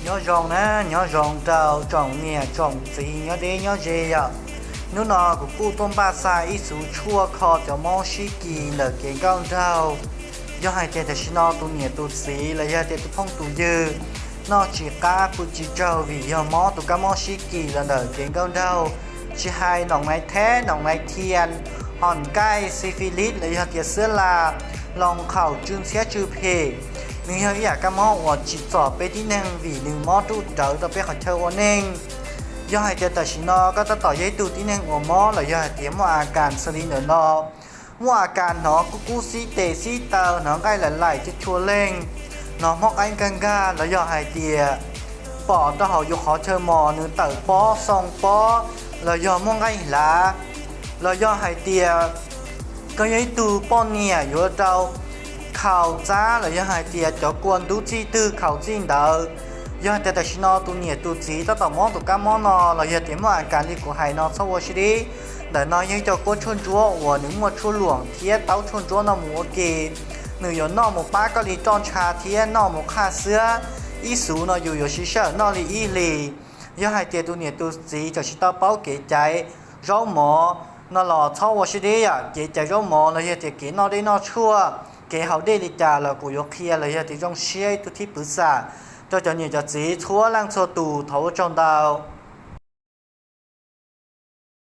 Nyob zoo na, nyob zoo rau tsoom niam tsoom txiv nyob deb nyob ze yom. Hnub no kuv kuj tuaj npaj xa ib xuv tshuaj kho cov mob sib kis ntawm kev nkauj nraug. Yog hais tias tam sim no tus niam tus txiv los yog tias tus phooj tus ywg noj tsis qab pw tsis tsaug vim yog mob tus kab mob sib kis los ntawm kev nkauj nraug, tsis hais noom nais theb, noom nais thias, hom nkaij, syphilis los yog tias xwb las, loos khaum tsw ntxhiab tsw phem, nws yog ib yam kab mob uas tsim txom peb tib neeg vim nws mob ruj rawv rau peb qhov chaw ua neej. Yog hais tias tam sim no koj tab tom yog ib tug tib neeg uas mob los yog hais tias muaj a kas xws li ntawm no, muaj a kas hnov kub kub xib tes xib taw, hnov nqaij laim laim tsuag tsuag leej, hnov mob qaib nkag nkag los yog hais tias pom rau hauv yus qhov chaw mos nws tawm pob xoo pob los yog muaj nqaij hlav, los yog hais tias koj yog ib tug poj niam yuav rau khaus txab los yog hais tias cov kua ntub txij twg khaus txij ntawd. Yog hais tias tam sim no tus niam tus txiv tab tom mob tus kab mob no los yog tias muaj a kas li kuv hais no txhob ua siab deb. Ntawm no yog ib co kuab tshuaj ntsuab uas nws muaj tshuaj luam thiab taub tshuaj ntsuab no mus ua ke. Nws yuav noj mus pab koj li roj ntsha thiab noj mus qhaj xwab. Ib xuv no yus yuav siv sij hawm noj li ib hlis. Yog hais tias tus niam tus txiv tseem tsis tau paub kev caiv zaub mov no los txhob ua siab deb yom. Kev caiv zaub mov los yog tias kev noj dej noj tshuaj, kev haus dej li cas los kuv yuav qhia los yog tias zoo siab ib tug thib pwv xam rau cov niam cov txiv txhua leej txhua tus, thov ua tsaug ntau.